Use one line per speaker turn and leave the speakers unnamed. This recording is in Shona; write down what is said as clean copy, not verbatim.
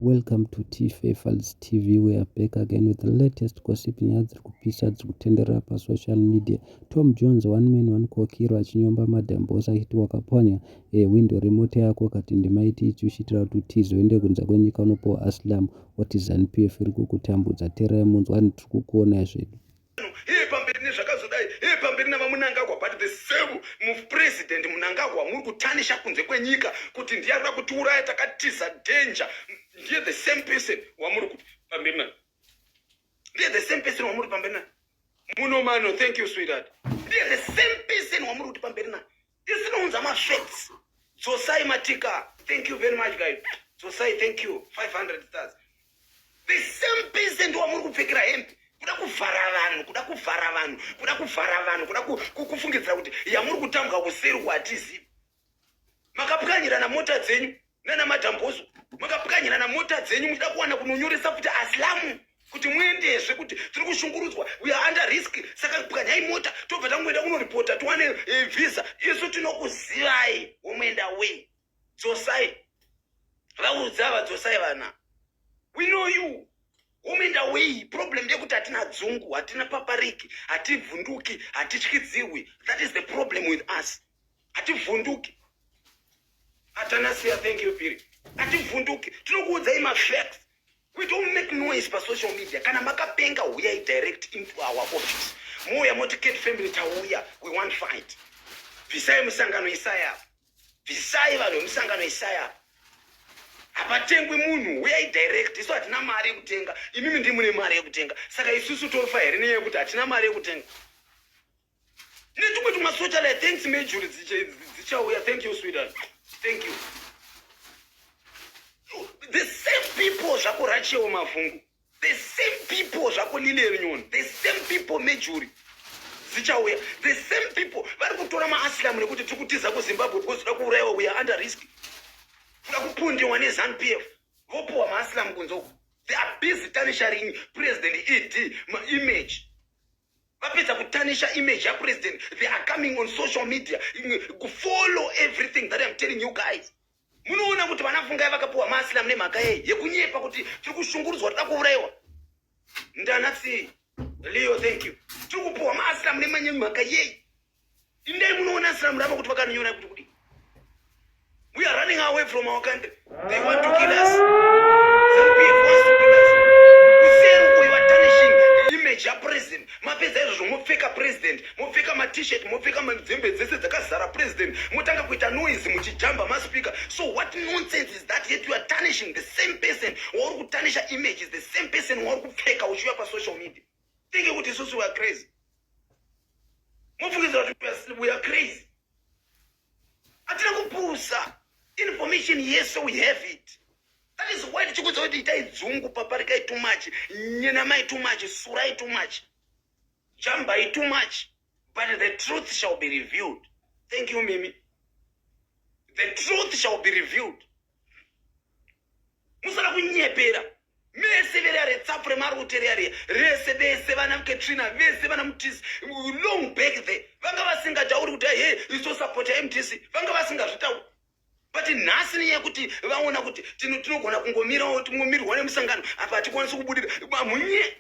Welcome to T Files TV. We are back again with the latest gossip. Nyaya dziri kupisa dziri kutenderera pasocial media. Tom Jones, one man one kokiro, achinyomba Madam Boss achiti wakapwanya window remota yako kati ndimaiti ichiuchiitira kuti utize uende kunze kwenyika unopiwa asylum, oti ZANU PF iri kukutambudza. Teerai munzwani, tiri kukuonai zvedu.
Iye pamberi nezvakazodai, iye pamberi navaMnangagwa, but the same mupresident Mnangagwa muri kutarnisha kunze kwenyika kuti ndiye arikuda kutiuraya, takatiza danger, ndiye the same person wamuri kuti pamberi naye. Ndiye the same person wamuri pamberi naye. Muno mano, thank you, sweetheart. Ndiye the same person wamuri kuti pamberi naye. Isinounza mafacts. Dzosai matika. Thank you very much, guys. Dzosai, thank you, 500 stars. The same person wamuri kupfekera hembe kuda kuvhara vanhu, kuda kuvhara vanhu, kuda kuvhara vanhu, kuda kufungidzira kuti yamuri kutambwa kuseri kwatizivi. Makapwanyirana mota dzenyu nana Madam Boss, makapwanyirana mota dzenyu muchida kuwana kunonyoresa futi asylum kuti muendezve kuti tiri kushungurudzwa, we are under risk, saka pwanyai mota, tobva tangoenda kunoripota tiwane visa. Isu tinokuzivai, womuenda wei. Dzosai, vaudza vadzosai vana. We know you, womuenda wei. Problem ndeyekuti hatina dzungu, hatina papariki, hativhunduki, hatityidzirwi. That is the problem with us. Hativhunduki. Atanasiya, thank you, Piri. Hativhunduki, tinokuudzai mafacts. We don't make noise pasocial media. Kana makapenga, huyai direct into our office, mouya moti, "Cat family, tauya, we want fight. Bvisai musangano isaya, bvisai vanhu vemusangano isaya." Hapatengwi munhu, uyai direct. Isu hatina mari yekutenga, imimi ndimune mari yekutenga, saka isusu tofa here nenyaya yekuti hatina mari yekutenga netumwe tumasocialite? Thanks, Majuri dzichauya. Thank you, sweetheart, thank you. The same people zvako, Rachel Mavhungu, the same people zvako, Lilian Nyoni, the same people, Majuri dzichauya, the same people vari kutora maasylum nekuti tiri kutiza kuZimbabwe because toda kuurayiwa, we are under risk, toda kupundiwa neZANU PF, vopiwa maasylum kunze uko. They are busy tarnishing President ED image. Vapedza kutarnisha image yapresident, they are coming on social media kufollow everything that I'm telling you guys. Munoona kuti vana Fungai vakapiwa maasylum nemhaka yei? Yekunyepa kuti tiri kushungurudzwa, toda kuurayiwa. Ndanatsi Leo, thank you. Tiri kupiwa maasylum nemhaka yei? Indai munoona asylum ravo kuti vakanonyora kuti kudii. We are running away from our country. They want to kill us. ZANU-PF wants to kill us. Kuseri uko you are tarnishing the image yapresident. Mapedza izvozvo, mopfeka president, mopfeka matshirt, mopfeka madzembe dzese dzakazara president, motanga kuita noise muchijamba maspeaker. So what nonsense is that? Yet you are tarnishing the same person wauri kutarnisha image is the same person wauri kupfeka uchiuya pasocial media, thinking kuti isusu we are crazy. Mofungidzira kuti we are crazy. Hatina kupusa. Information yese we have it. That is why tichikudza kuti itai dzungu, paparikai too much, nyenamai too much, surai too much, jambai too much, but the truth shall be revealed. Thank you, Mimi. The truth shall be revealed. Musada kunyepera mese vereya retsapu remarute reya rese, vese vana Katrina, vese vana Mutisi, long back there vanga vasingatauri kuti he isosapota MDC, vanga vasingazvitauri. But nhasi nenyaya yekuti vaona kuti tinogona kungomirawo, tingomirwa nemusangano apa, hatikwanisi kubudira munye.